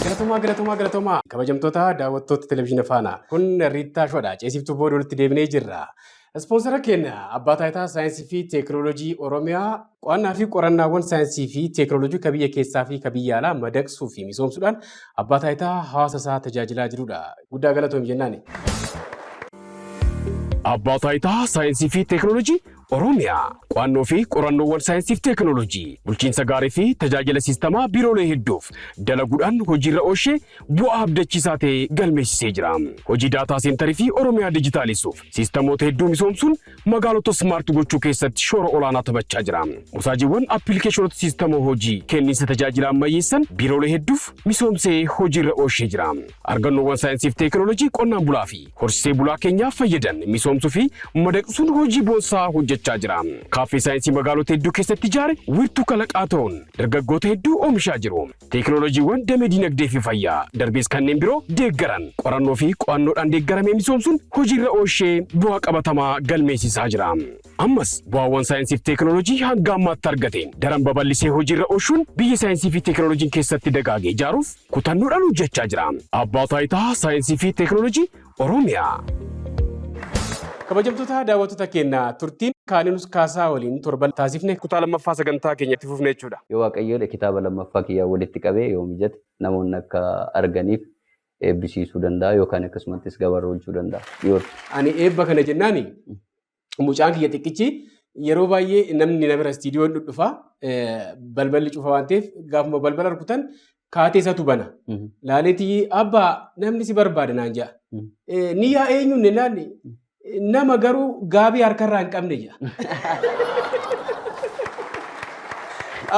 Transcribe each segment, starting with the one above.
Galatoomaa, galatoomaa, galatoomaa. Kabajamtoota daawwattoota Televezyiina Faanaa. Kun Riittaa Shoodha. Ceesiftuu booda walitti deebinee jirra. Ispoonsara keenya Abbaa Taayitaa Saayinsii fi Teekinooloojii Oromiyaa qo'annaa fi qorannaawwan saayinsii fi teekinooloojii ka biyya keessaa fi ka biyya alaa madaqsuu fi misoomsuudhaan abbaa taayitaa hawaasa isaa tajaajilaa jirudha. Guddaa galatoomi jennaani. Abbaa Taayitaa Saayinsii fi Teekinooloojii Oromiyaa qo'annoo fi qorannoowwan saayinsii fi teekinooloojii bulchiinsa gaarii fi tajaajila siistamaa biiroolee hedduuf dalaguudhaan hojiirra oolchee bu'aa abdachiisaa ta'e galmeessisee jira. Hojii daataa seentarii fi Oromiyaa dijitaalessuuf siistamoota hedduu misoomsuun magaalota smart gochuu keessatti shoora olaanaa taphachaa jira. Mosaajiiwwan appilikeeshinoota siistama hojii kenniinsa tajaajila ammayyeessan biiroolee hedduuf misoomsee hojiirra oolchee jira. Argannoowwan saayinsii fi teekinooloojii qonnaan bulaa fi horsiisee bulaa keenyaaf fayyadan misoomsuu fi madaqsuun hojii boonsaa hojjechaa jira. Kaaffee saayinsii magaalota hedduu keessatti ijaare wiirtuu kalaqaa ta'uun dargaggoota hedduu oomishaa jiru. Teekinooloojiiwwan damee dinagdee fi fayyaa darbees kanneen biroo deeggaran qorannoo fi qo'annoodhaan deeggaramee misoomsuun hojiirra oolchee bu'aa qabatamaa galmeessisaa jira. Ammas bu'aawwan saayinsii fi teekinooloojii hanga ammaatti argateen daran babal'isee hojiirra oolchuun biyya saayinsii fi teekinooloojiin keessatti dagaage ijaaruuf kutannoodhaan hojjechaa jira. Abbaa Taayitaa Saayinsii fi Teekinooloojii Oromiyaa. Kabajamtoota daawwattoota keenya, turtiin Kaaninus Kaasaa waliin torban taasifne kutaa lammaffaa sagantaa keenya itti fufne jechuudha. Yoo Waaqayyo jedhe kitaaba lammaffaa kiyyaa walitti qabee yoo mijate namoonni akka arganiif eebbisiisuu danda'a yookaan akkasumattis gabaarra oolchuu danda'a. Dhiyootti. Ani eebba kana jennaani mucaan kiyya xiqqichi yeroo baay'ee namni na bira istiidiyoon dhudhufa, balballi cufa waan ta'eef gaafuma balbala rukutan kaatee isatu bana. Laaleetii abbaa namni si barbaada naan jedha. Ni yaa eenyuun jennaan, nama garuu gaabii harkarraa hin qabne jedha.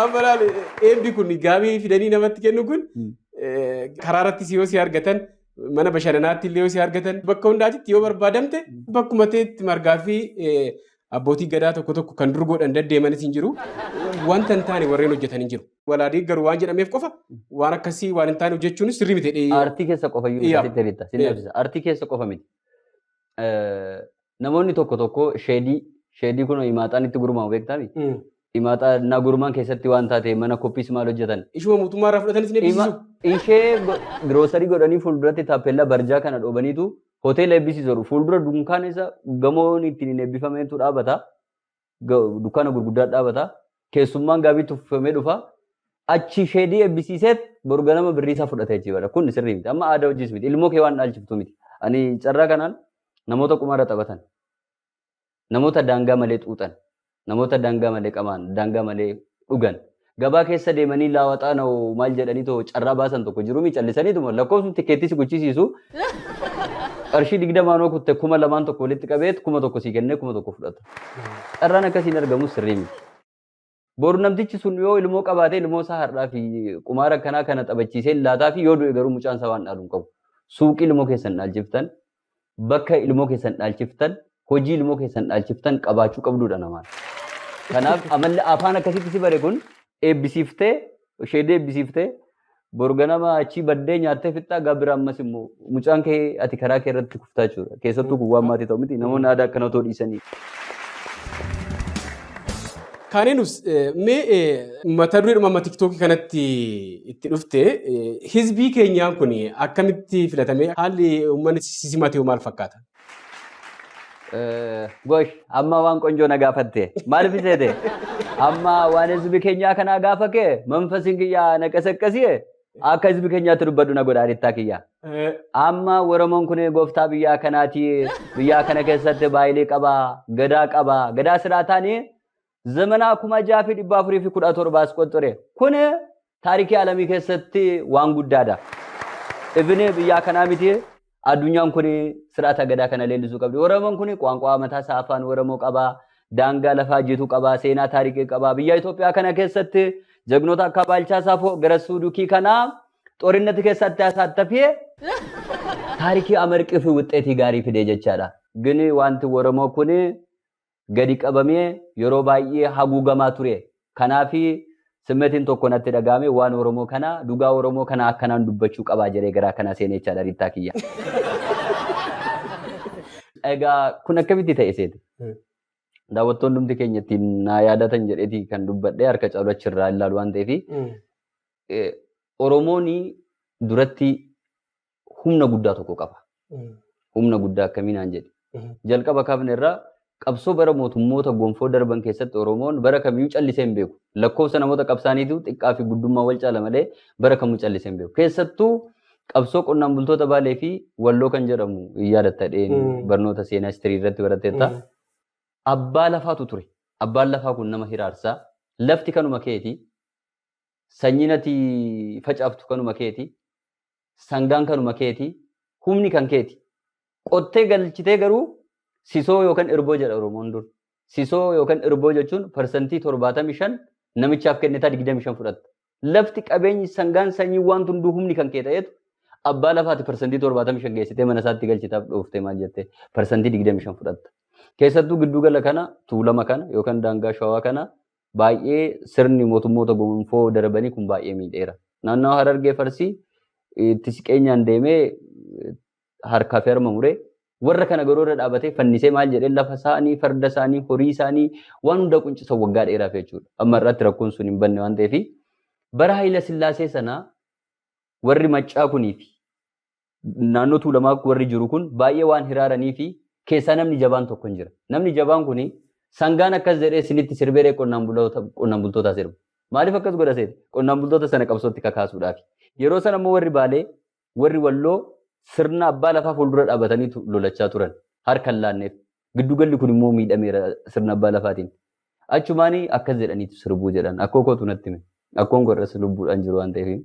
Amma laali, eebbi kun gaabii fidanii namatti kennu kun karaa irrattis yoo si argatan, mana bashannanaatti illee yoo si argatan, bakka hundaatitti yoo barbaadamte, bakkuma ta'etti margaa fi abbootii gadaa tokko tokko kan dur godhan deddeemanis hin jiru. Wanta hin taane warreen hojjetan hin jiru. Walaa deeggaru waan jedhameef qofa waan akkasii waan hin taane hojjechuunis sirrii miti jedhee. Aartii keessa qofa iyyuu sitti hirita. Sin dhabsisa. Aartii keessa qofa miti. Namoonni tokko tokko sheedii kun himaaxaan itti gurmaa'u beektaami? Himaaxaa na gurmaan keessatti waan taate mana koppiis maal hojjetan? Ishuma mootummaa irraa fudhatanis ni eebbisiisu. Ishee giroosarii godhanii fuulduratti taappellaa barjaa kana dhoobaniitu hoteela eebbisiisu jedhu. Fuuldura dunkaana isa gamoon ittiin hin eebbifameetu dhaabata. Dukkaana gurguddaa dhaabata. Keessummaan gaabii tuffamee dhufa. Achi sheedii eebbisiiseet boru ganama birrii isaa fudhatee achi bada. Kun sirrii miti. Amma aadaa hojiis miti. Ilmoo kee waan dhaalchiftu miti. Ani carraa kanaan namoota qumaarra taphatan, namoota daangaa malee xuuxan, namoota daangaa malee qamaan, daangaa malee dhugan, gabaa keessa deemanii laawaxaa na'u maal jedhanii too carraa baasan tokko jiru mi callisaniituma lakkoofsum tikkeettii si guchisiisu, qarshii 20n kutte 2000n tokko walitti qabeet 1000 sii kennee 1000 fudhata. Carraan akkasiin argamus sirrii miti. Boru namtichi sun yoo ilmoo qabaate ilmoo isaa har'aa fi qumaara akkanaa kana taphachiisee laataa fi yoo du'e garuu mucaan isaa waan dhaalu hin qabu. Suuqii ilmoo keessan dhaalchiftan, bakka ilmoo keessan dhaalchiftan, hojii ilmoo keessan dhaalchiftan qabaachuu qabduudha namaan. Kanaaf amalli afaan akkasitti si bare kun eebbisiiftee, sheedee eebbisiiftee boru ganama achii baddee nyaattee fixxaa gaa bira ammas immoo mucaan kee ati karaa kee irratti kuftaa jechuudha. Keessattuu kun waan maatii ta'u miti, namoonni aadaa akkana otoo dhiisanii. Kaaneenus, mee mata dureedhuma amma tiktookii kanatti itti dhufte, hizbii keenyaan kun akkamitti filatame, haalli uummanni si simate hoo maal fakkaata? Gosh, amma waan qonjoo na gaafatte. Maaliif seete? Amma waan hizbi keenyaa kanaa gaafa kee manfasiin kiyyaa na qasaqqasiye akka hizbi keenyaatti dubbadhu na godha arittaa kiyya. Amma Oromoon kun gooftaa biyyaa kanaati. Biyyaa kana keessatti baay'ee qaba, gadaa qaba. Gadaa siraataanii zamanaa 6417 as qoxxore. Kun taarikii alamii keessatti waan guddaadha. Ibni biyyaa kanaa miti, addunyaan kun sirata gadaa kana leellisuu qabdi. Oromoon kun qaanqaa mataa isaa afaan Oromoo qaba. Daangaa lafaa jiitu qaba. Seenaa taarikii qaba. Biyya Itoophiyaa kana keessatti jagnoota akka Baalchaa Saafoo gara Suudukii kanaa xorinnati keessatti asaattafee taarikii amarqii fi wuxxeetii gaarii fidee jechaadha. Gini wanti Oromoo kun gadi qabamee yeroo baay'ee haguugamaa ture. Kanaaf simmeetiin tokko natti dhaga'ame, waan Oromoo kana, dhugaa Oromoo kana akkanaan dubbachuu qabaa jedhee garaa kana seenee jechaadha Riittaa kiyya. Egaa kun akkamitti ta'e seete? Daawwattoonni hundi keenya ittiin naa yaadatan jedheeti kan dubbadhee harka caalu achirraa ilaalu waan ta'eef, Oromoon duratti humna guddaa tokko qaba. Humna guddaa akkamii naan jedhe. Jalqaba kaafne irraa qabsoo bara mootummoota gonfoo darban keessatti Oromoon bara kamiyyuu callisee hin beeku. Lakkoofsa namoota qabsaaniitu xiqqaa fi guddummaa wal caala malee bara kamuu callisee hin beeku. Keessattuu qabsoo qonnaan bultoota Baalee fi Walloo kan jedhamu hin yaadatta dheen barnoota seenaa history irratti baratteetta. Abbaa lafaatu ture. Abbaan lafaa kun nama hiraarsaa. Lafti kanuma keeti. Sanyiin ati facaaftu kanuma keeti. Sangaan kanuma keeti. Humni kan keeti. Qottee galchitee garuu sisoo yookaan irboo jedha Oromoon dur. Sisoo yookaan irboo jechuun 75% namichaaf kennitaa 25 fudhatta. Lafti qabeenyi sangaan sanyii waan hunduu humni kan kee ta'etu abbaa lafaati 75% geessitee mana isaatti galchitaaf dhooftee maal jettee 25% fudhatta. Keessattuu giddugala kana Tuulama kana yookaan daangaa Shawaa kana baay'ee sirni mootummoota gonfoo darbanii kun baay'ee miidheera. Naannawa Harargee Farsii itti siqeenyaan deemee harkaa fi harma muree warra kana garuu irra dhaabatee fannisee maal jedhee lafa isaanii, farda isaanii, horii isaanii waan hunda quncisan waggaa dheeraaf jechuudha. Amma irratti rakkoon sun hin banne waan ta'eef bara Hayila Sillaasee sana warri Maccaa kunii fi naannoo Tuulamaa warri jiru kun baay'ee waan hiraaranii fi keessaa namni jabaan tokko hin jira. Namni jabaan kuni sangaan akkas jedhee isinitti sirbeeree qonnaan bultootaa sirba. Maaliif akkas godha seete? Qonnaan bultoota sana qabsootti kakaasuudhaaf. Yeroo sana immoo warri Baalee, warri Walloo sirna abbaa lafaa fuuldura dhaabatanii lolachaa turan. Harka hin laanneef. Giddugalli kun immoo miidhameera sirna abbaa lafaatiin. Achumaanii akkas jedhaniitu sirbuu jedhan. Akkoo kootu natti hime. Akkoon koo irras lubbuudhaan jiru waan ta'eef.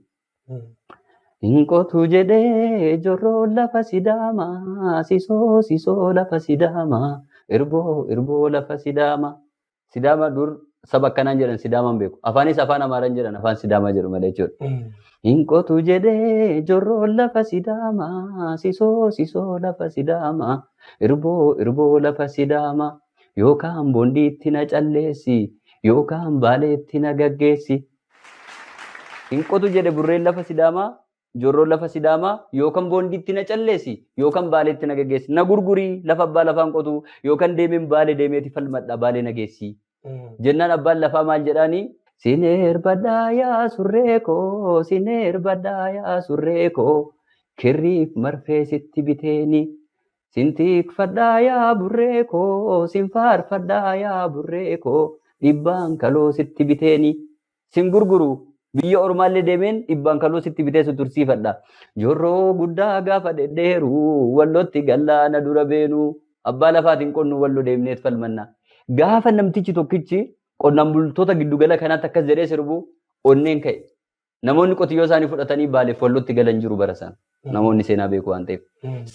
Hin qotu jedhee jorroo lafa Sidaamaa, sisoo sisoo lafa Sidaamaa, irboo irboo lafa Sidaamaa. Sidaama dur saba akkanaan jedhan Sidaamaan beeku. Afaanis afaan Amaaraan jedhan afaan Sidaamaa jedhu malee jechuudha. Hin qotu jedhee jorroo lafa Sidaamaa, sisoo sisoo lafa Sidaamaa, irboo irboo lafa Sidaamaa. Yookaan boondiitti na calleessi, yookaan baaleetti na gaggeessi. Hin qotu jedhe burreen lafa Sidaamaa, jorroon lafa Sidaamaa, yookaan boondiitti na calleessi, yookaan baaleetti na gaggeessi. Na gurgurii lafa abbaa lafaan qotu, yookaan deemeen baale deemeeti falmadha baalee na geessi. Jennaan abbaan lafaa maal jedhaanii? Sineerbadhaa yaa surree koo, sineerbadhaa yaa surree koo, kirriif marfee sitti biteeni. Sin tikfadhaa yaa burree koo, sin faarfadhaa yaa burree koo, dhibbaan kaloo sitti biteeni. Sin gurguru biyya ormaallee deemeen dhibbaan kaloo sitti bitee si tursiifadha. Jorroo guddaa gaafa dhedheeru wallotti gallaana dura beenu abbaa lafaatiin qonnu wallo deemneet falmanna. Gaafa namtichi tokkichi qonnaan bultoota giddugala kanaatti akkas jedhee sirbu onneen ka'e. Namoonni qotiyyoo isaanii fudhatanii Baaleef Wallotti galan jiru bara sana. Namoonni seenaa beeku waan ta'eef.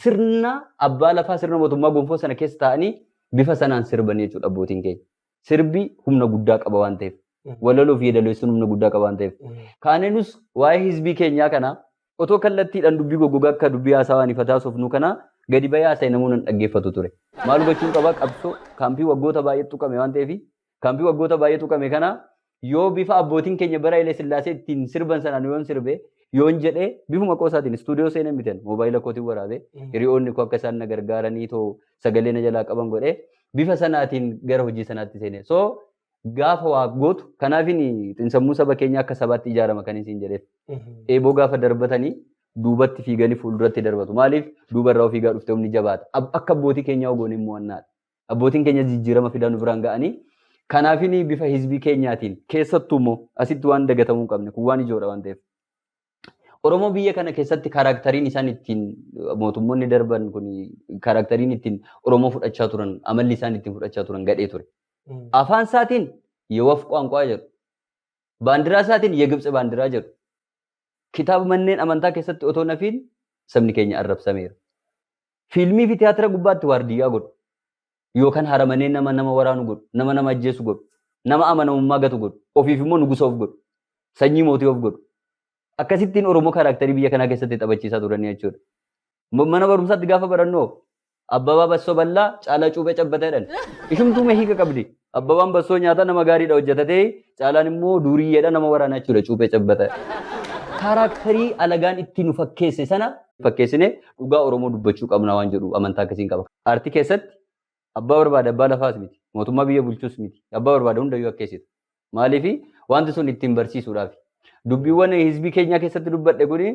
Sirna abbaa lafaa sirna mootummaa gonfoo sana keessa taa'anii bifa sanaan sirban jechuudha abbootiin keenya. Sirbi humna guddaa qaba waan ta'eef. Walaloo fi yeedaleessuun humna guddaa qaba waan ta'eef. Kaaneenus waa'ee hizbii keenyaa kana otoo kallattiidhaan dubbii goggogaa akka dubbii haasawaan ifataa sofnuu kana gadi bahee haasa'e namoonni hin dhaggeeffatu ture. Maal hubachuun qaba qabsoo kaampii waggoota baay'ee tuqame waan ta'eef kaampii waggoota baay'ee tuqame kana yoo bifa abbootiin keenya bara Haile Sillaasee ittiin sirban sanaan yoon sirbe yoon jedhee bifuma qoosaatiin istuudiyoo seenee miten moobaayila kootiin waraabee hiriyoonni koo akka isaan na gargaaranii too sagalee na jalaa qaban godhee bifa sanaatiin gara hojii sanaatti seenee. So gaafa waa gootu kanaafin xinsammuu saba keenyaa akka sabaatti ijaarama kan isin jedheef. Eeboo gaafa darbatanii duubatti fiiganii fuulduratti darbatu. Maaliif duuba irraa fiigaa dhufte humni jabaata. Akka abbootii keenyaa ogoon hin mo'annaadha. Abbootiin keenya jijjiirama fidaa nu biraan ga'anii kanaafin bifa hizbii keenyaatiin keessattuu immoo asitti waan dagatamuu hin qabne kun waan ijoodha waan ta'eef. Oromoo biyya kana keessatti karaakteriin isaan ittiin mootummoonni darban kun karaakteriin ittiin Oromoo fudhachaa turan amalli isaan ittiin fudhachaa turan gadhee ture. Afaan isaatiin የወፍ ቋንቋ jedhu. Baandiraa isaatiin የግብፅ baandiraa jedhu. Kitaaba manneen amantaa keessatti otoo nafiin sabni keenya arrabsameera. Fiilmii fi tiyaatira gubbaatti waardiyyaa godhu. Yookaan haramanee nama nama waraanu godhu, nama nama ajjeesu godhu, nama amanamummaa gatu godhu, ofiif immoo nugusa of godhu, sanyii mootii of godhu. Akkasittiin Oromoo kaaraakterii biyya kanaa keessatti taphachiisaa turanii jechuudha. Mana barumsaatti gaafa barannoo Abbabaa Bassoo Ballaa Caalaa Cuuphee Cabbataa jedhan. Ishumtuu mee hiika qabdi. Abbabaan Bassoo nyaata nama gaariidha hojjetatee Caalaan immoo duuriyyeedha nama waraanaa jechuudha Cuuphee Cabbataa. Kaaraakterii alagaan itti nu fakkeesse sana fakkeessine dhugaa Oromoo dubbachuu qabna waan jedhu amantaa akkasiin qaba. Aartii keessatti abbaa barbaade abbaa lafaas miti mootummaa biyya bulchuus miti abbaa barbaade hundayyuu akkeessitu. Maaliif wanti sun ittiin barsiisuudhaaf. Dubbiiwwan hizbii keenyaa keessatti dubbadhe kuni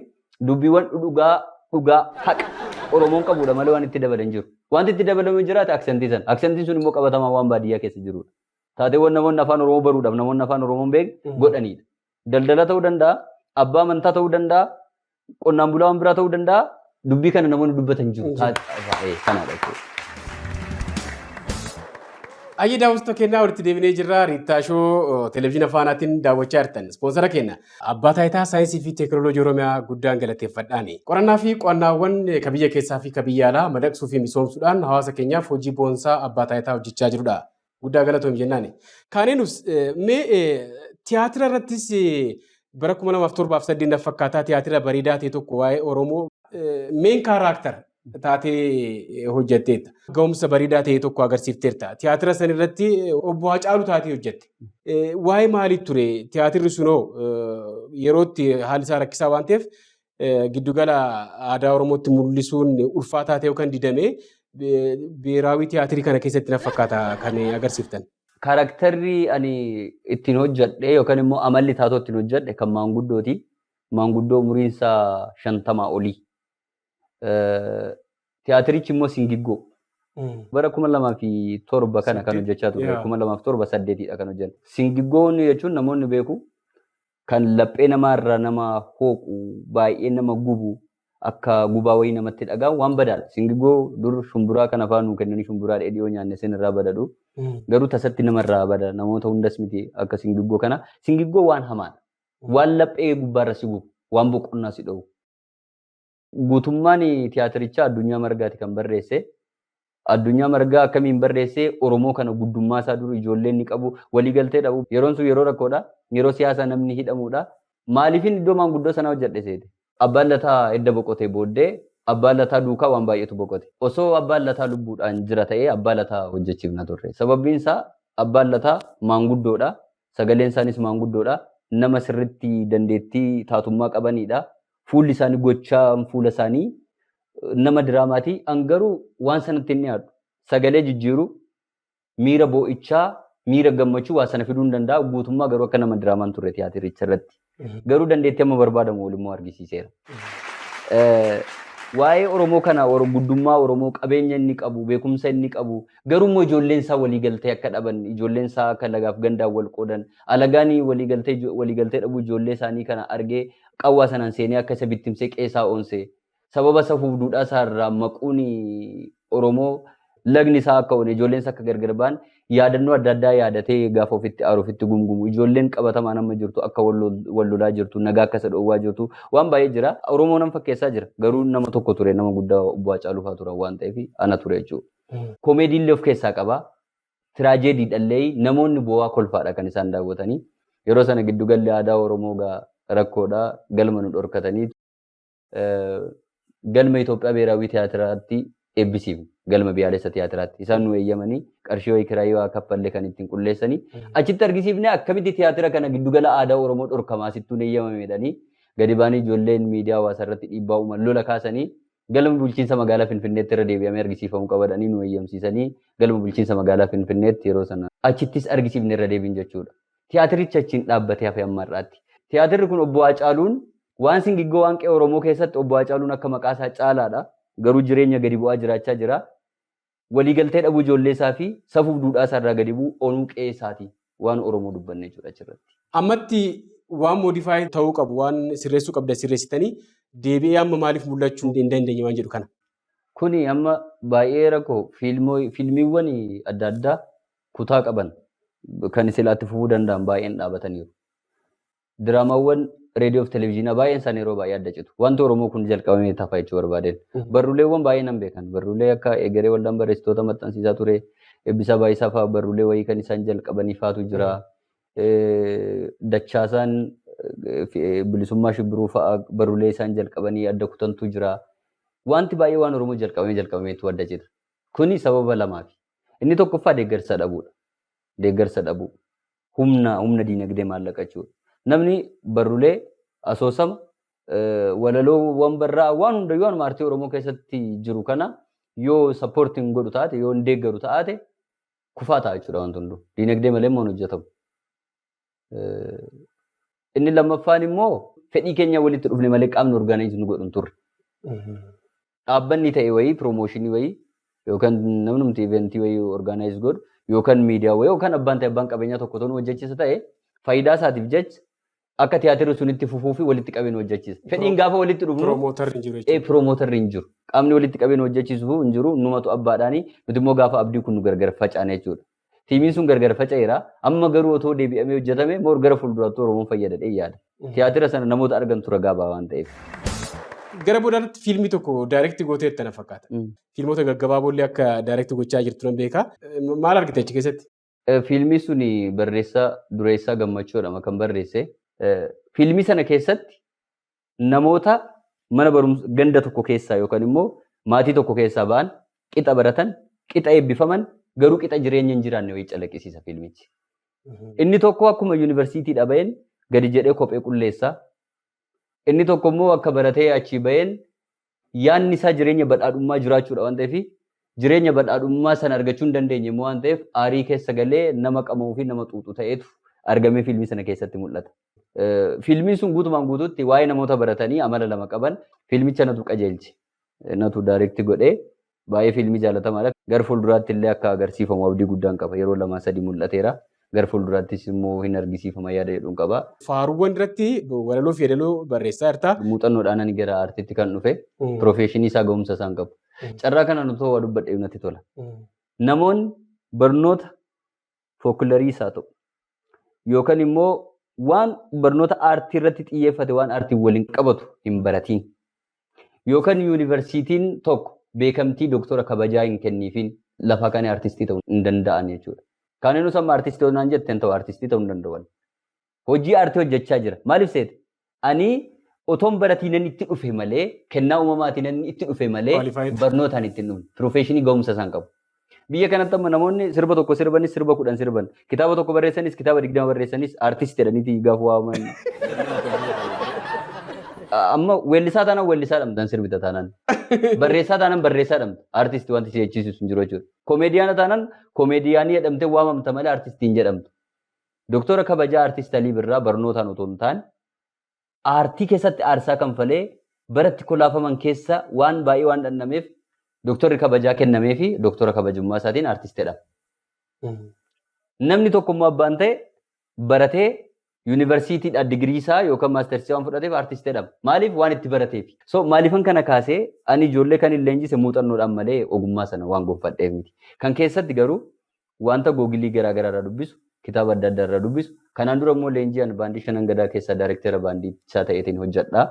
Dubbiiwwan dhugaa dhugaa haqa Oromoon qabudha malee waan itti dabalan jiru. Wanti itti dabalame jiraate accentii sana. Accentiin sun immoo qabatamaa waan baadiyyaa keessa jirudha. Taateewwan namoonni afaan Oromoo baruudhaaf namoonni afaan Oromoo hin beekne godhanidha. Daldala ta'uu danda'a, abbaa amantaa ta'uu danda'a, qonnaan bulaa waan biraa ta'uu danda'a. Dubbii kana namoonni dubbatan jiru. Kanaadha jechuudha. Ayyee, daawwattoota keenyaa, walitti deebinee jirra. Riittaa Show televezyiina Faanaatiin daawwachaa jirtan. Ispoonsara keenya Abbaa Taayitaa Saayinsii fi Teekinooloojii Oromiyaa guddaan galateeffadhaani. Qorannaa fi qo'annaawwan ka biyya keessaa fi ka biyya alaa madaqsuu fi misoomsuudhaan hawaasa keenyaaf hojii boonsaa Abbaa Taayitaa hojjechaa jirudha. Guddaa galatoom jennaani. Kaaneenus mee tiyaatira irrattis bara 2007 fakkaataa tiyaatira bareedaa ta'e tokko waa'ee Oromoo main character taatee hojjetteetta. Ga'umsa bareedaa ta'e tokko agarsiifteerta. Tiyaatira san irratti obbo Hacaaluu taatee hojjette. Waa'ee maalii ture? Tiyaatirri sunoo yerootti haalli isaa rakkisaa waan ta'eef giddugala aadaa Oromootti mul'isuun ulfaataa ta'e kan didame biheeraawii tiyaatirii kana keessatti na fakkaata kan agarsiiftan. Characterri ani ittiin hojjedhe yookaan immoo amalli taatoo ittiin hojjedhe kan maanguddooti. Maanguddoo umuriin isaa 50 olii. Tiyaatirichi immoo Singiggoo. Bara 2007 kana kan hojjechaa ture. 2007 saddeetidha kan hojjenne. Singiggoon jechuun namoonni beeku kan laphee namaarraa nama hooqu, baay'ee nama gubu, akka gubaa wayii namatti dhagahamu waan badaadha. Singiggoo dur shumburaa kana afaan nuu kennanii shumburaa dheedhii yoo nyaanne sin irraa badadhu. Garuu tasatti namarraa bada, namoota hundas miti akka singiggoo kana. Singiggoo waan hamaadha. Waan laphee gubbaarra si gubu, waan boqonnaa si dhowu. Guutummaan tiyaatirichaa Addunyaa Margaati kan barreesse. Addunyaa Margaa akkamiin barreesse? Oromoo kana guddummaa isaa dur ijoolleen ni qabu, waliigaltee dhabu. Yeroon sun yeroo rakkoodha. Yeroo siyaasaa namni hidhamudha. Maaliifin iddoo maanguddoo sanaa hojjedhe seete? Abbaan Lataa edda boqotee booddee Abbaan Lataa duukaa waan baay'eetu boqote. Osoo Abbaan Lataa lubbuudhaan jira ta'ee Abbaa Lataa hojjechiifna turre. Sababbiin isaa Abbaan Lataa maanguddoodha. Sagaleen isaanis maanguddoodha. Nama sirriitti dandeettii taatummaa qabanidha. Fuulli isaanii, gochaan fuula isaanii nama diraamaati. An garuu waan sanatti hin dhiyaadhu. Sagalee jijjiiru, miira boo'ichaa, miira gammachuu waa sana fiduu hin danda'a. Guutummaa garuu akka nama diraamaan turre tiyaatiricha irratti. Garuu dandeettii amma barbaadamu ol immoo argisiiseera. Waa'ee Oromoo kana, guddummaa Oromoo, qabeenya inni qabu, beekumsa inni qabu, garuu immoo ijoolleen isaa waliigaltee akka dhaban, ijoolleen isaa akka lagaaf gandaan wal qoodan, alagaan waliigaltee dhabuu ijoollee isaanii kana argee qawwaa sanaan seenee akka isa bittimsee qeesaa oonse, sababa safuuf duudhaa isaa irraa maquun Oromoo lagni isaa akka oone, ijoolleen isaa akka gargar ba'an, yaadannoo adda addaa yaadatee gaafa ofitti aaru, ofitti gumgumu, ijoolleen qabatamaan amma jirtu akka wal lolaa jirtu, nagaa akka isa dhoowwaa jirtu, waan baay'ee jira. Oromoo nan fakkeessaa jira. Garuu nama tokko ture, nama guddaa obbo Haacaaluu fa'aa turan waan ta'eef ana ture jechuudha. Koomeediillee of keessaa qaba. Tiraajeediidhallee namoonni bu'aa kolfaadha kan isaan daawwatanii. Yeroo sana giddugalli aadaa Oromoo gaa rakkoodha. Galma nu dhorkatanii galma Itoophiyaa Biheeraawii Tiyaatiraatti eebbisiifne. Galma biyyaalessa tiyaatiraatti. Isaan nu eeyyamanii qarshii wayii kiraayii waa kaffallee kan ittiin qulleessanii. Achitti argisiifne. Akkamitti tiyaatira kana giddugala aadaa Oromoo dhorkamaa sittuun eeyyamame jedhanii gadi baanii ijoolleen miidiyaa hawaasaa irratti dhiibbaa uuman, lola kaasanii, galma bulchiinsa magaalaa Finfinneetti irra deebi'amee argisiifamuu qabadhanii nu eeyyamsiisanii galma bulchiinsa magaalaa Finfinneetti yeroo sana achittis argisiifne irra deebiin jechuudha. Tiyaatirichi achiin dhaabbatee hafe amma har'aatti. Tiyaatirri kun obbo Haacaaluun waan singiggoo waan qe'ee Oromoo keessatti obbo Haacaaluun akka maqaa isaa caalaadha. Garuu jireenya gadi bu'aa jiraachaa jira. Waliigaltee dhabuu ijoollee isaa fi safuuf duudhaa isaa irraa gadi bu'uu onuu qe'ee isaati waan Oromoo dubbanne jechuudha achirratti. Ammatti waan modify ta'uu qabu, waan sirreessuu qabda sirreessitanii deebi'ee amma maaliif mul'achuu hin dandeenye waan jedhu kana. Kuni amma baay'ee rakkoo. Fiilmiiwwan adda addaa kutaa qaban kan silaatti fufuu danda'an baay'een dhaabataniiru. Diraamaawwan reediyoo fi televezyiinaa baay'een isaanii yeroo baay'ee adda citu. Wanti Oromoo kun jalqabamee tafa jechuu barbaadeen. Barruuleewwan baay'ee nan beekan. Barruulee akka Egeree Waldaan Barreessitoota maxxansiisaa ture. Eebbisaa Baay'isaa fa'aa barruulee wayii kan isaan jalqabanii fa'aatu jira. Dachaasaan Bilisummaa Shibbiruu fa'aa barruulee isaan jalqabanii adda kutantu jira. Wanti baay'ee waan Oromoo jalqabamee jalqabameetu adda cita. Kuni sababa lamaafi. Inni tokkoffaa deeggarsa dhabuudha. Deeggarsa dhabuu. Humna diinagdee maallaqa jechuudha. Namni barruulee, asoosama, walaloowwan barraa, waan hundayyuu waanuma aartii Oromoo keessatti jiru kana yoo supportiin godhu taate, yoo hin deeggaru taate, kufaa ta'a jechuudha wanti hunduu. Diinagdee malee immoo hin hojjetamu. Inni lammaffaan immoo fedhii keenya walitti dhufne malee qaamni organize nu godhu hin turre. Dhaabbanni ta'e wayii promotion wayii yookaan namnumti event wayii organize godhu yookaan miidiyaa wayii yookaan abbaan ta'e abbaan qabeenyaa tokko ta'uun hojjechiisa ta'e faayidaa isaatiif jecha akka tiyaatirri sun itti fufuu fi walitti qabeen hojjechiisa. Fedhiin gaafa walitti dhufnu Promoter ri hin jiru jechuudha. Promoter ri hin jiru. Qaamni walitti qabeen hojjechiisu hin jiru. Numatu abbaadhaani nuti immoo gaafa abdii kun nu gargar facaane jechuudha. Team iin sun gargar faca'eera. Amma garuu otoo deebi'amee hojjetame more gara fuulduraatti Oromoon fayyada yaada. Tiyaatira sana namoota argantu ragaa ba'a waan ta'eef. Gara boodaatti fiilmii tokko direct gooteetta na fakkaata. Fiilmota gaggabaaboollee akka direct gochaa jirtu nan beeka. Maal argite achi keessatti? Fiilmii sun barreessaa Dureessaa Gammachuu jedhama kan barreesse. Fiilmii sana keessatti namoota mana barumsa ganda tokko keessaa yookaan immoo maatii tokko keessaa ba'an, qixa baratan, qixa eebbifaman, garuu qixa jireenya hin jiraanne wayii calaqqisiisa fiilmichi. Inni tokko akkuma yuunivarsiitiidha baheen gadi jedhee kophee qulleessaa. Inni tokko immoo akka baratee achii baheen yaadni isaa jireenya badhaadhummaa jiraachuudha waan ta'eef, jireenya badhaadhummaa sana argachuu hin dandeenye immoo waan ta'eef, aarii keessa galee nama qama'uu fi nama xuuxu ta'etu argamee fiilmii sana keessatti mul'ata. Fiilmiin sun guutumaan guutuutti waa'ee namoota baratanii amala lama qaban. Fiilmicha natu qajeelche. Natu direct godhee, baay'ee fiilmii jaalatamaadha. Gara fuulduraatti illee akka agarsiifamu abdii guddaan qaba. Yeroo lama sadii mul'ateera. Gara fuulduraattis immoo hin argisiifama yaada jedhuun qaba. Faaruuwwan irratti walaloo fi yeedaloo barreessaa jirta. Muuxannoodhaan ani gara aartiitti kan dhufe, profession ii isaa ga'umsa isaan qabu. Carraa kana nuti waa dubbadhee natti tola. Namoonni barnoota folklore ii isaa ta'u yookaan immoo waan barnoota aartii irratti xiyyeeffate, waan aartiin waliin qabatu hin baratiin, yookaan yuunivarsiitiin tokko beekamtii doktora kabajaa hin kenniifiin, lafa kana aartistii ta'uu hin danda'an jechuudha. Kaaniinus amma aartistii naan jetteen ta'u aartistii ta'uu hin danda'an. Hojii aartii hojjechaa jira. Maaliif seete? Ani otoon baratiin itti dhufe malee, kennaa uumamaatiin itti dhufe malee, barnootaan itti hin dhufne. Profession ii ga'umsa isaan qabu. Biyya kanatti amma namoonni sirba tokko sirbanis, sirba 10 sirban, kitaaba tokko barreessanis, kitaaba 20 barreessanis aartistii jedhaniiti gaafa waaman. Amma weellisaa taanaan weellisaa dhamtan, sirbita taanaan. Barreessaa taanaan barreessaa dhamta. Aartistii wanti si jechisiisu hin jiru jechuudha. Komeediyaana taanaan komeediyaanii jedhamtee waamamta malee aartistii hin jedhamtu. Doktora kabajaa aartist Alii Birraa barnootaan otoo hin taane aartii keessatti aarsaa kanfalee baratti kolaafaman keessa waan baay'ee waan dhandhameef doktorri kabajaa kennamee fi doktora kabajummaa isaatiin aartist jedhama. Namni tokko immoo abbaan ta'e baratee yuunivarsiitiidhaa digirii isaa yookaan masters ii waan fudhateef aartist jedhama. Maaliif? Waan itti barateef. So maaliifan kana kaasee, ani ijoollee kan hin leenjise muuxannoodhaan malee ogummaa sana waan gonfadheef miti. Kan keessatti garuu wanta Google ii garaa garaa irraa dubbisu, kitaaba adda addaa irraa dubbisu. Kanaan dura immoo leenjii ani baandii Shanan Gadaa keessaa director baandichaa ta'eetiin hojjedha.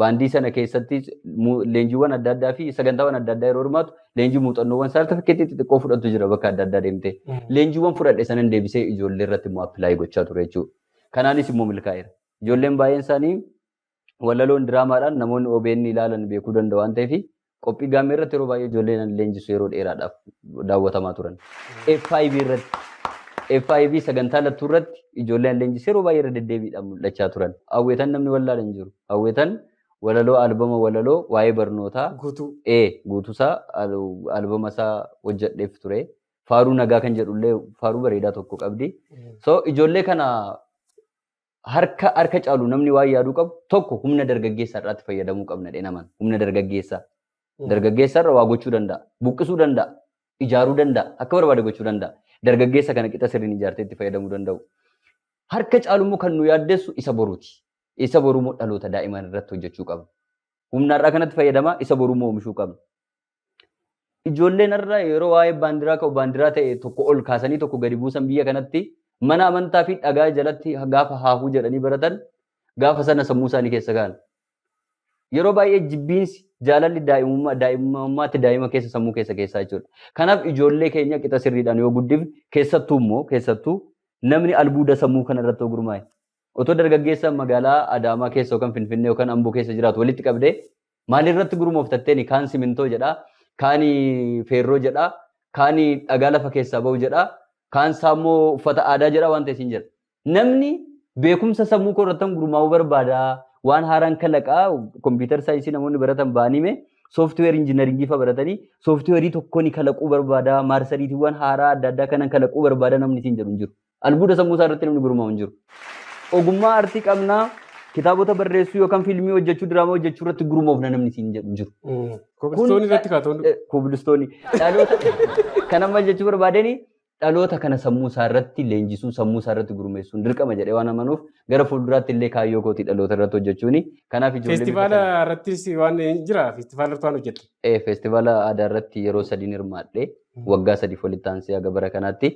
Baandii sana keessatti leenjiiwwan adda addaa fi sagantaawwan adda addaa yeroo hirmaatu, leenjii muuxannoowwan saartifikeetii xixiqqoo fudhattu jira bakka adda addaa deemtee. Leenjiiwwan fudhadhe sanan deebisee ijoollee irratti immoo apply gochaa ture jechuudha. Kanaanis immoo milkaa'eera. Ijoolleen baay'een isaanii walaloon diraamaadhaan namoonni OBN ilaalan beekuu danda'u waan ta'eef, qophii gaammee irratti yeroo baay'ee ijoolleen leenjisu yeroo dheeraadhaaf daawwatamaa turan. F5 irratti, FIB sagantaa lattuu irratti ijoolleen leenjisu yeroo baay'ee irra deddeebiidhaan mul'achaa turan. Hawweetan namni wallaalan hin jiru. Hawweetan walaloo albama walaloo waa'ee barnootaa Guutuu. Guutuusaa albama isaa hojjedheef ture. Faaruu nagaa kan jedhullee faaruu bareedaa tokko qabdi. So ijoollee kana harka harka caalu namni waan yaaduu qabu tokko, humna dargaggeessaa irraatti fayyadamuu qabna dhenaman. Humna dargaggeessaa. Dargaggeessa irra waa gochuu danda'a. Buqqisuu danda'a. Ijaaruu danda'a. Akka barbaade gochuu danda'a. Dargaggeessa kana qixa sirriin ijaartee itti fayyadamuu danda'u. Harka caalu immoo kan nu yaaddessu isa boruuti. Isa boruu immoo dhaloota daa'iman irratti hojjechuu qabna. Humna har'aa kanatti fayyadamaa isa boruu immoo oomishuu qabna. Ijoolleen har'a yeroo waa'ee baandiraa ka'u baandiraa ta'e tokko ol kaasanii tokko gadi buusan, biyya kanatti mana amantaa fi dhagaa jalatti gaafa haahuu jedhanii baratan, gaafa sana sammuu isaanii keessa kaa'an. Yeroo baay'ee jibbiinsi jaalalli daa'imummaa daa'imummaatti daa'ima keessa sammuu keessa keessaa jechuudha. Kanaaf ijoollee keenya qixa sirriidhaan yoo guddifne, keessattuu immoo keessattuu namni albuuda sammuu kana irratti yoo gurmaa'e, otoo dargaggeessa magaalaa Adaamaa keessa yookaan Finfinnee yookaan Amboo keessa jiraatu walitti qabdee maalirratti gurmooftatteeni, kaan simintoo jedhaa, kaan feerroo jedhaa, kaan dhagaa lafa keessaa ba'u jedhaa, kaan saammoo uffata aadaa jedhaa waan ta'e siin jedha. Namni beekumsa sammuu koo irratti gurmaa'uu barbaada. Waan haaraan kalaqaa, computer science ii namoonni baratan ba'anii mee software engineering ii fa baratanii software ii tokko ni kalaquu barbaada. Maarsariitiiwwan haaraa adda addaa kanan kalaquu barbaada namni siin jedhu hin jiru. Albuuda sammuu isaa irratti namni gurmaa'u hin jiru. Ogummaa aartii qabnaa. Kitaabota barreessuu yookaan fiilmii hojjechuu, diraamaa hojjechuu irratti gurmoofna namni siin jedhu hin jiru. Kobilistoonii irratti kaatoon. Kobilistoonii. Dhaloota kan amma jechuu barbaadeni dhaloota kana sammuu isaa irratti leenjisuu, sammuu isaa irratti gurmeessuun dirqama jedhee waan amanuuf gara fuulduraatti illee kaayyoo kootii dhaloota irratti hojjechuuni. Kanaaf ijoollee bifa Feestivaala sana- irrattis waan hin jira. Feestivaala irratti waan hojjette. Feestivaala aadaa irratti yeroo sadiin hirmaadhe, waggaa 3 walitti aansee haga bara kanaatti.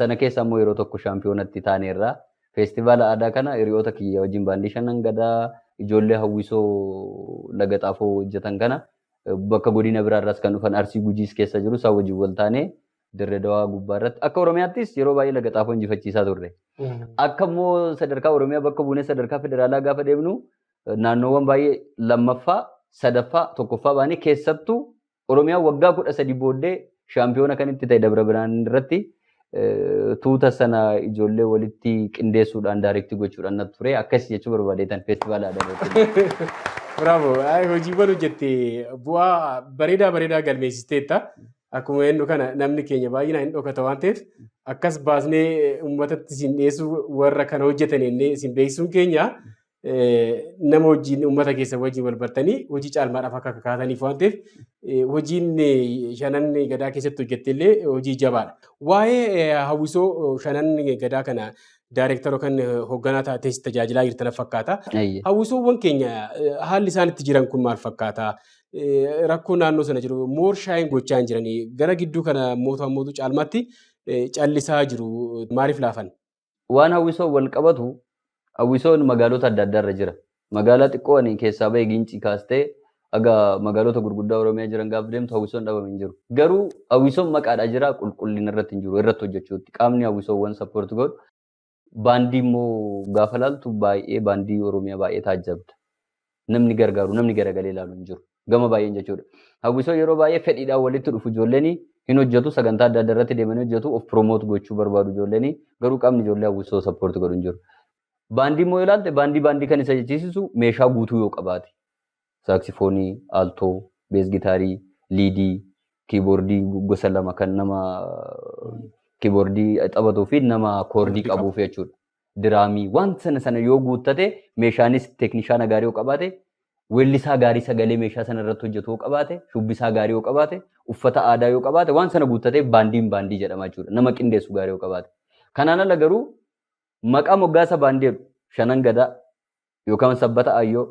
Sana keessa immoo yeroo tokko shaampiyoonatti taaneerra. Feestivaala aadaa kana hiriyoota kiyya wajjin baandii shanan gadaa, ijoollee hawwisoo Laga Xaafoo hojjetan kana, bakka godina biraarraas kan dhufan, Arsii Gujiis keessa jiru, isaan wajjin wal taanee Dirree Dawaa gubbaa irratti akka Oromiyaattis yeroo baay'ee Laga Xaafoo injifachiisaa turre. Akka immoo sadarkaa Oromiyaa bakka buunee sadarkaa federaalaa gaafa deemnu naannoowwan baay'ee lammaffaa, sadaffaa, tokkoffaa baanee, keessattuu Oromiyaan waggaa 13 booddee shaampiyoona kan itti ta'e Dabra Birhaan irratti tuuta sana ijoollee walitti qindeessuudhaan direct gochuudhaan natti ture. Akkas jechuu barbaadeetan feestivaala aadaa irratti. Bravo. Hojiiwwan hojjette bu'aa bareedaa bareedaa galmeessisteetta. Akkuma jennu kana namni keenya baay'inaan hin dhokata waan ta'eef akkas baasnee uummatatti isin dhiyeessuu, warra kana hojjetan jennee isin beeksisuun keenya nama wajjin uummata keessa wajjin wal bartanii hojii caalmaadhaaf akka kakaataniif waan ta'eef, hojiin shanan gadaa keessatti hojjette illee hojii jabaadha. Waa'ee hawwisoo shanan gadaa kana daayireektara yookaan hoogganaa taatees tajaajilaa jirtan fakkaata. Hawwisoowwan keenya haalli isaan itti jiran kun maal fakkaata? Rakkoo naannoo sana jiru moor shaayin gochaa hin jiranii, gara gidduu kana mootummaa caalmaatti callisaa jiru, maaliif laafan? Waan hawwisoo wal qabatu, hawwisoon magaalota adda addaa irra jira. Magaalaa xiqqoo ani keessaa bahe Gincii kaastee haga magaalota gurguddaa Oromiyaa jiran gaafa deemtu hawwisoon dhabame hin jiru. Garuu hawwisoon maqaadhaa jira, qulqullina irratti hin jiru, irratti hojjechuutti. Qaamni hawwisoowwan support godhu. Baandii immoo gaafa laaltu baay'ee baandii Oromiyaa baay'ee taajjabda. Namni gargaaru, namni garagalee ilaalu hin jiru. Gama baay'een jechuudha. Hawwisoo yeroo baay'ee fedhiidhaan walitti dhufu, ijoolleen hin hojjetu, sagantaa adda addaa irratti deemanii hojjetu, of promote gochuu barbaadu ijoolleen, garuu qaamni ijoollee hawwisoo support godhu hin jiru. Baandii immoo ilaalte, baandii kan isa jechisiisu meeshaa guutuu yoo qabaate. Saaksifoonii, alto, bass gitaarii, lead, kiiboordii gosa lama kan nama kiiboordii taphatuu fi nama koordii qabuuf jechuudha. Diraamii waan sana sana yoo guuttate, meeshaanis teeknishaana gaarii yoo qabaate, weellisaa gaarii sagalee meeshaa sana irratti hojjetu yoo qabaate, shubbisaa gaarii yoo qabaate, uffata aadaa yoo qabaate, waan sana guuttatee baandiin baandii jedhama jechuudha. Nama qindeessu gaarii yoo qabaate. Kanaan ala garuu maqaa moggaasa baandii jedhu shanan gadaa yookaan sabbata ayyoo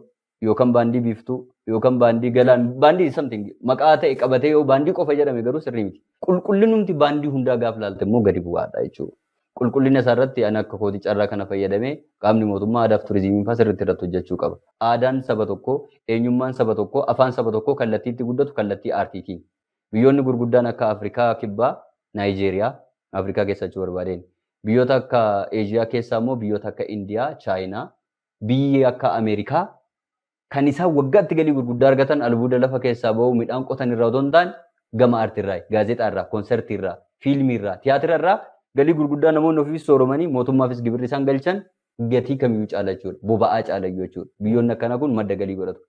yookaan baandii biiftuu yookaan baandii galaan, baandii something maqaa ta'e qabatee yoo baandii qofa jedhame garuu sirrii miti. Qulqullinumti baandii hundaa gaaf laalte immoo gadi bu'aadha jechuudha. Qulqullina isaa irratti ani akka kooti carraa kana fayyadamee qaamni mootummaa aadaaf turizimii fa'aa sirriitti irratti hojjechuu qaba. Aadaan saba tokkoo, eenyummaan saba tokkoo, afaan saba tokkoo kallattii itti guddatu kallattii aartiitiin. Biyyoonni gurguddaan akka Afrikaa Kibbaa, Naayijeeriyaa, Afrikaa keessa jechuu barbaadeen. Biyyoota akka Eeshiyaa keessaa immoo biyyoota akka Indiyaa, Chaayinaa, biyyi akka Ameerikaa kan isaan waggaatti galii gurguddaa argatan albuuda lafa keessaa bahu, midhaan qotan irraa otoo hin taane gama aartiirraa, gaazexaa irraa, koonsertii irraa, fiilmii irraa, tiyaatira irraa galii gurguddaa namoonni ofiis sooromanii mootummaafis gibirri isaan galchan gatii kamiyyuu caala jechuudha. Boba'aa caala jechuudha. Biyyoonni akkanaa kun madda galii godhatu.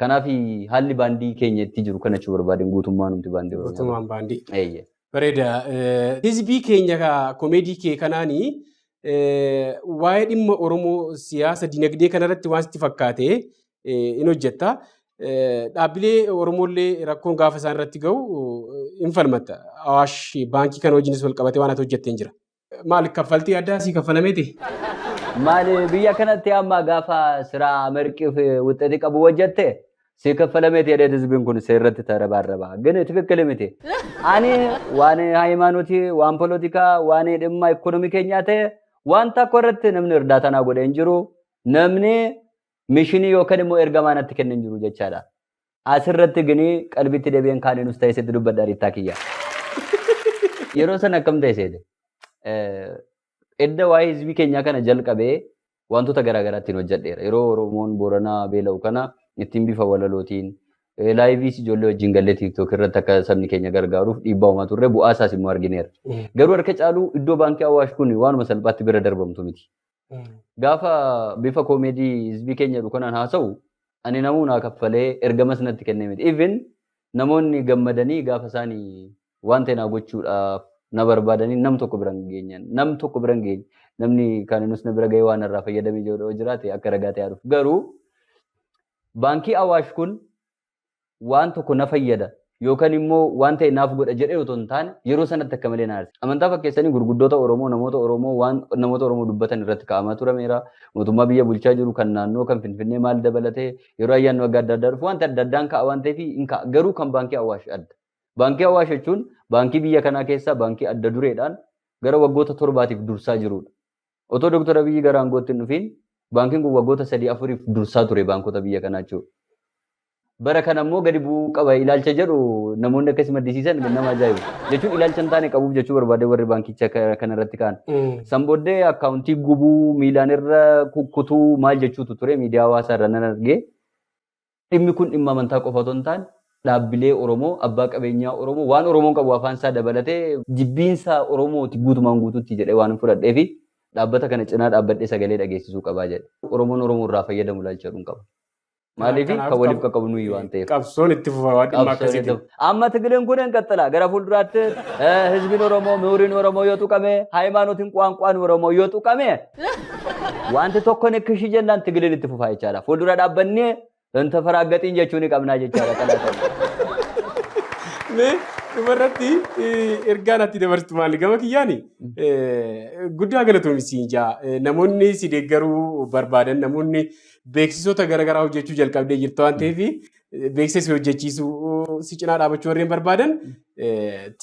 Kanaaf haalli baandii keenya itti jiru kana jechuu barbaadeen, guutummaan numti baandii Oromiyaa. Guutummaan baandii. Eeyyee. Bareeda. Hizbii keenya komeedii kee kanaanii waa'ee dhimma Oromoo siyaasa dinagdee kanarratti waan sitti fakkaate in hojjetta. Dhaabbilee Oromoollee rakkoon gaafa isaan irratti gahu hin falmatta. Awaash Baankii kana wajjinis wal qabatee waan ati hojjetteen jira. Maal, kaffaltii addaa sii kaffalameeti? Maali, biyya kanatti amma gaafa ስራ አመርቂ ውጤት qabu hojjette si kaffalameeti jedhee hizbiin kun seerratti ተረባረባ ግን ትክክል miti. Ani waan ሃይማኖtii, waan polotikaa, waan dhimma ikoonomii keenyaa ta'e waan tokko irratti namni እርዳታ naa godhe hin jiru. Namni mishinii yookaan immoo ergamaa natti kenne hin jiru jechaadha. Asirratti gini qalbitti deebi'een kaaniinus ta'e sitti dubbadha, riittaa kiyya. Yeroo sana akkam ta'e seete? Edda waa'ee hizbii keenyaa kana jalqabee wantoota garaa ittiin hojjedheera. Yeroo Oromoon Booranaa beela'u kana ittiin bifa walalootiin laayiviis ijoollee wajjin gallee TikTok irratti akka sabni keenya gargaaruuf dhiibbaa uumaa turre, bu'aa isaas immoo argineera. Garuu harka caaluu iddoo baankii Awaash kun waanuma salphaatti bira darbamtu miti. Gaafa bifa koomeedii hizbii keenya jedhu kanaan haasa'u ani namuu naa kaffalee ergamas natti kennee miti. Even namoonni gammadanii gaafa isaanii waan ta'e naa gochuudhaaf na barbaadanii nam tokko bira hin geenye. Nam tokko bira hin geenye. Namni kan nus na bira ga'ee waan irraa fayyadamee jiru jiraate akka ragaa ta'ee dhufu. Garuu baankii Awaash kun waan tokko na fayyada yookaan immoo waan ta'e naaf godha jedhee otoo hin taane yeroo sanatti akka malee na aarse. Amantaa fakkeessanii gurguddoota Oromoo, namoota Oromoo, waan namoota Oromoo dubbatan irratti kaa'amaa turameera. Mootummaa biyya bulchaa jiru kan naannoo kan Finfinnee maal dabalatee yeroo ayyaanni waggaa adda addaa dhufu wanta adda addaan ka'a waan ta'eef hin ka'a. Garuu kan baankii Awaash adda. Baankii Awaash jechuun baankii biyya kanaa keessaa baankii adda dureedhaan gara waggoota 7tiif dursaa jirudha. Otoo Dooktar Abiyyi gara aangootti hin dhufiin baankiin kun waggoota 3 4f dursaa ture baankota biyya kanaa jechuudha. Bara kana immoo gadi bu'uu qaba ilaalcha jedhu namoonni akkasii maddisiisan nama ajaa'ibu. Jechuun ilaalcha hin taane qabuuf jechuu barbaade warri baankicha kanarratti ka'an. San booddee akkaawuntii gubuu, miilaan irra kukkutuu maal jechuutu ture miidiyaa hawaasaa irra nan argee. Dhimmi kun dhimma amantaa qofa otoo hin taane dhaabbilee Oromoo, abbaa qabeenyaa Oromoo, waan Oromoon qabu afaan isaa dabalatee jibbiinsa Oromooti guutumaan guutuutti jedhee waan fudhadhee fi dhaabbata kana cinaa dhaabbadhee sagalee dhageessisuu qabaa jedhe. Oromoon Oromoo irraa fayyadamu ilaalcha jedhuun qaba. Maaliif kan waliif qaqqabu nuyi waan ta'eef. Qabsoon itti fufa waan dhimma akkasiitiin. Amma ትግልን kun እንቀጥላ gara fuulduraatti ህዝብን Oromoo, ምሁሪን Oromoo yoo tuqame, ሃይማኖትን ቋንቋን Oromoo yoo tuqame, wanti tokko nikkishi jennaan ትግልን itti fufaa jechaadha. Fuuldura dhaabbannee hin jechuu ni qabnaa jechaadha. Kanaaf. Mee dhumarratti ergaan ati dabarsitu maali? Gama kiyyaani guddaa galatoomi siin jaa. Namoonni si deeggaruu barbaadan, namoonni beeksisoota garaagaraa hojjechuu jalqabdee jirta waan ta'eef, beeksisa si hojjechiisuu, si cinaa dhaabachuu warreen barbaadan,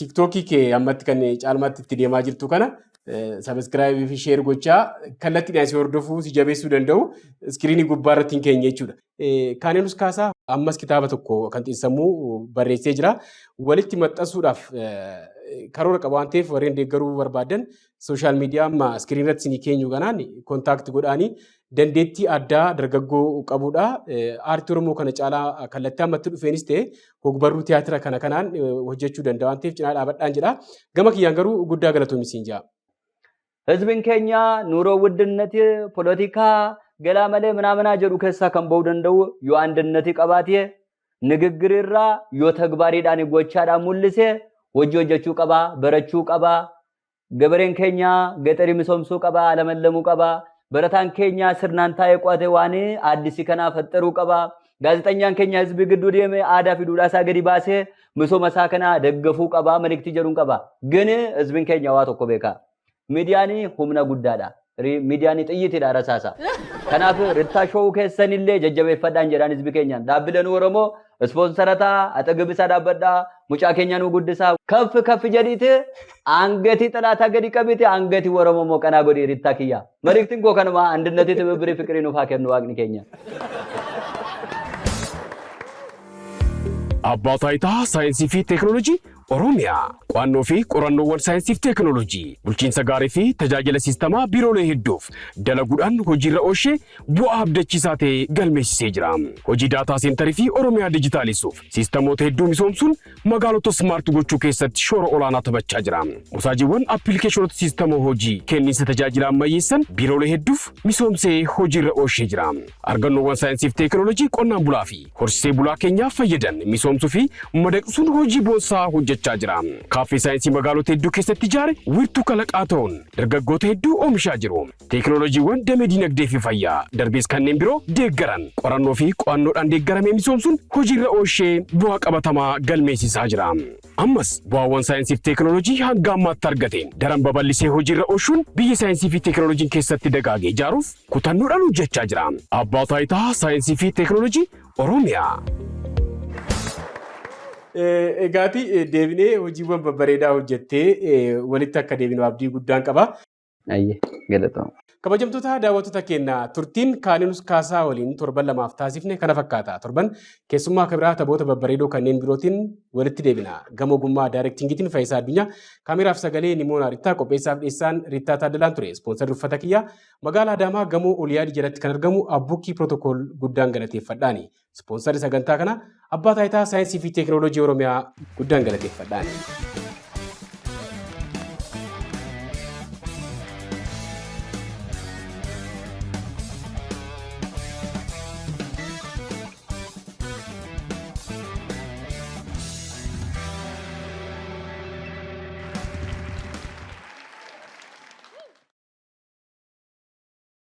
TikTokii kee ammatti kan caalmaatti itti deemaa jirtu kana subscribe fi share gochaa kallattiidhaan si hordofuu, si jabeessuu danda'u, screenii gubbaa irratti hin keenye jechuudha. Kaaneenus Kaasaa ammas kitaaba tokko kan xiinsammuu barreessee jira. Walitti maxxansuudhaaf karoora qaba waan ta'eef, warreen deeggaruu barbaadan social media amma screen irratti isinii keenyu kanaan contact godhaanii, dandeettii addaa dargaggoo qabudha. Aartii Oromoo kana caalaa kallattii ammatti dhufeenis ta'e hogbarruu tiyaatira kana kanaan hojjechuu danda'a waan ta'eef cinaa dhaabadhaan jedha. Gama kiyyaan garuu guddaa galatoomi siin jedha. ህዝብን keenya ኑሮ ውድነት ፖለቲካ ገላ malee ምናምና jedhu keessaa kan ba'uu danda'u yoo አንድነት qabaate, ንግግር irraa yoo ተግባሪidhaan gochaadhaan mul'ise, hojii hojjechuu qaba, barachuu qaba. Gabareen keenya gaxarii misoomsuu qaba, alamallamuu qaba. Barataan keenya sirnaan taa'ee qo'ate waan addisii kanaa faxaruu qaba. Gaazexanyaan keenya ህዝብ gidduu deeme aadaa fi duudhaa isaa gadi baasee misooma isaa kana daggafuu qaba, maliktii jedhuun qaba. ግን ህዝብን keenya waa tokko beeka. Miidiyaan humna guddaadha. Miidiyaan xiyyiitiidha, rasaasa. Kanaaf Rittaa Show keessanillee jajjabeeffadhaan jedhaan ህዝቢ keenyaan. Dhaabbileen Oromoo sponsor ta'a, አጠገብ isaa dhaabbadhaa, mucaa keenya nu guddisaa. ከፍ ከፍ jedhiiti አንገቲ xalaataa gadi qabite, አንገቲ Oromoo immoo qanaa godhi, Rittaa kiyya. Maliktiin koo kanuma. አንድነት, ትብብር, ፍቅር nuuf haa kennu Waaqni keenya. Abbaa Taayitaa Saayinsii fi Teekinooloojii Oromiyaa qo'annoo fi qorannoowwan saayinsii fi teekinooloojii, bulchiinsa gaarii fi tajaajila siistamaa biiroolee hedduuf dalaguudhaan hojiirra oolchee bu'aa abdachiisaa ta'e galmeessisee jira. Hojii data center fi Oromiyaa dijitaalisuuf siistamoota hedduu misoomsuun magaalota smart gochuu keessatti shoora olaanaa taphachaa jira. Moosaajiiwwan appilikeeshinoota siistama hojii kenniinsa tajaajila ammayyeessan biiroolee hedduuf misoomsee hojiirra oolchee jira. Argannoowwan saayinsii fi teekinooloojii qonnaan bulaa fi horsiisee bulaa keenyaaf fayyadan misoomsuu fi madaqsuun hojii boonsaa hojjechaa jira. Kaaffee saayinsii magaalota hedduu keessatti ijaare wiirtuu kalaqaa ta'uun dargaggoota hedduu oomishaa jiru. Teekinooloojiiwwan damee dinagdee fi fayyaa darbees kanneen biroo deeggaran qorannoo fi qo'annoodhaan deeggaramee misoomsuun hojiirra oolchee bu'aa qabatamaa galmeessisaa jira. Ammas bu'aawwan saayinsii fi teekinooloojii hanga ammaatti argateen daran babal'isee hojiirra oolchuun biyya saayinsii fi teekinooloojiin keessatti dagaagee ijaaruuf kutannoodhaan hojjechaa jira. Abbaa Taayitaa Saayinsii fi Teekinooloojii Oromiyaa. Egaati deebinee hojiiwwan babbareedaa hojjettee walitti akka deebinu abdii guddaan qaba. Ayyee, galatooma. Kabajamtoota daawwattoota keenya, turtiin Kaaneenus Kaasaa waliin torban 2f taasifne kana fakkaata. Torban keessummaa kibiraa taphoota babbareedoo kanneen birootiin walitti deebina. Gama ogummaa directingiitiin Faayisaa Addunyaa, kaameraaf sagalee Nimoona Rittaa, qopheessaaf dhiyeessaan Rittaa Taaddalaan ture. Sponsorri uffata kiyyaa magaalaa Adaamaa gamoo Oliyaadii jalatti kan argamu Abbukkii Protocol guddaan galateeffadhaani. Sponsorri sagantaa kana Abbaa Taayitaa Saayinsii fi Teekinooloojii Oromiyaa guddaan galateeffadhaani.